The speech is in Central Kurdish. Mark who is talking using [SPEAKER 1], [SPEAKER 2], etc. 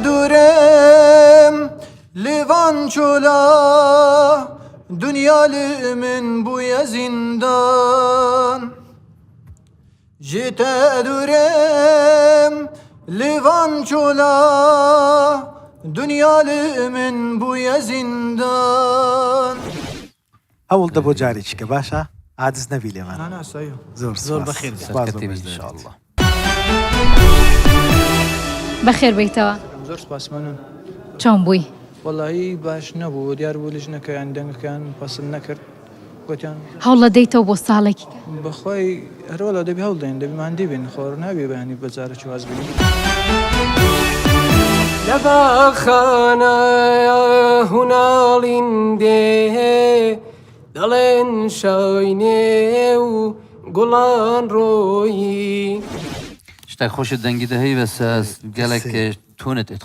[SPEAKER 1] دورم لڤان چۆلا دنیا ل من بویە زیندان ژ تە دورم لڤان چۆلا دنیا ل من بویە زیندان.
[SPEAKER 2] هەوڵ دە بۆ جارێکی کە باشە عاجز نەبی لێمان.
[SPEAKER 1] نا نا سەیە.
[SPEAKER 2] زۆر
[SPEAKER 3] زۆر
[SPEAKER 2] سوپاس.
[SPEAKER 3] بەخێر بێی.
[SPEAKER 2] سوپاس بۆ
[SPEAKER 4] سەرکەتێ بی
[SPEAKER 2] بەشداریت.
[SPEAKER 4] ان شاء اللە.
[SPEAKER 5] بەخێر بێیتەوە.
[SPEAKER 1] زۆر سوپاس مەمنون.
[SPEAKER 5] چۆن بووی؟
[SPEAKER 1] وەڵایی باش نەبوو دیار بوو لیژنەکەیان دەنگەکەیان پەسند نەکرد گۆتیان.
[SPEAKER 5] هەوڵەدەیتەوە بۆ ساڵێکی کە؟
[SPEAKER 1] بەخوای هەروەلا دەبی هەوڵدەین دەبی ماندی بین خۆ نابی بەیانی بە جارەکی واز بینین.
[SPEAKER 6] لە باخانە هوناڵین دێ دەڵێن شای نێو گوڵان ڕۆیی.
[SPEAKER 4] شتێک خۆشت دەنگی دەهەی بەس گەلێک تونت ئێت.